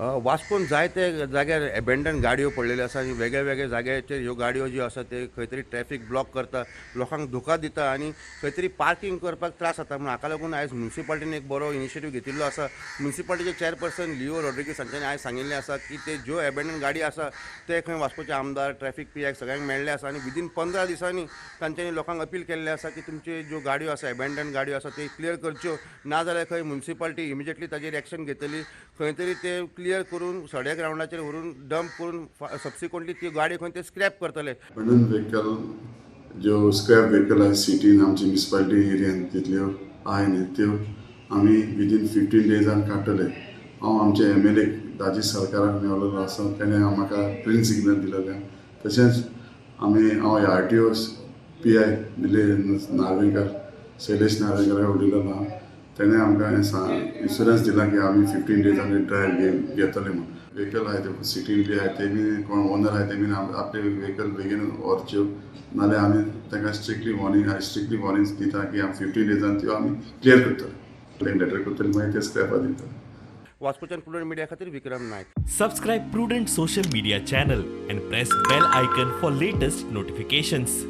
वास्कोन जायते जाग्यार एबेंडन गाडयो पडलेल्यो आसा आनी वेगळे वेगळे जाग्याचेर ह्यो गाडयो ज्यो आसा ते खंय तरी ट्रॅफिक ब्लॉक करता, लोकांक धोका दिता आनी खंय तरी पार्किंग करपाक त्रास जाता. म्हूण हाका लागून आयज म्युनिसिपालिटीन एक बरो इनिशिएटीव घेतिल्लो आसा. म्युनिसिपालिटीचे चॅरपर्सन लिओ रॉड्रिगीस हांच्यांनी आयज सांगिल्लें आसा की ते ज्यो एबेंडन गाडी आसा ते खंय वास्कोचे आमदार, ट्रॅफिक पी आयक सगळ्यांक मेळ्ळे आसा आनी विदीन 15 दिसांनी तांच्यांनी लोकांक अपील केल्लें आसा की तुमच्यो ज्यो गाडयो आसा, एबेंडन गाडयो आसा ते क्लियर करच्यो, ना जाल्यार खंय म्युनिसिपालिटी इमिजिएटली ताजेर एक्शन घेतली, खंय तरी ते क्लियर करून सड्या ग्रावंडाचेर व्हरून डंप करून सबसिक्वंटली ती गाडी खंय ते स्क्रॅप करतले. एबेंडन व्हेकल ज्यो स्क्रॅप व्हेकल आसा सिटीन, आमची म्युनिसिपालिटी एरियान तितल्यो आहाय न्ही, त्यो आमी विदीन 15 डेजान काडटले. हांव आमचे एमएलए दाजी सरकाराक मेवलेलो आसा, तेणें म्हाका ग्रीन सिग्नल दिलेलें. तशेंच आमी हांव आरटीओ पीआय निलेश नार्वेकर, शैलेश नार्वेकर उलयलेलो आहा, तेणें आमकां इन्शुरन्स दिला की आमी 15 डेजान ड्रायव घेतले म्हूण. व्हेकल आहाय ते सिटीन बी आहाय ते बी कोण ओनर आहाय ते बीन आपले व्हेकल बेगीन व्हरच्यो, नाल्यार आमी तांकां स्ट्रिक्टली वॉर्निंग दिता की आमी 15 डेजान त्यो आमी क्लियर करतले, लेटर करतले, मागीर ते स्क्रॅपा दितले. वास्कोच्यान प्रुडंट मिडिया खातीर Vikram Naik. Subscribe Prudent social media channel and press bell icon for latest notifications.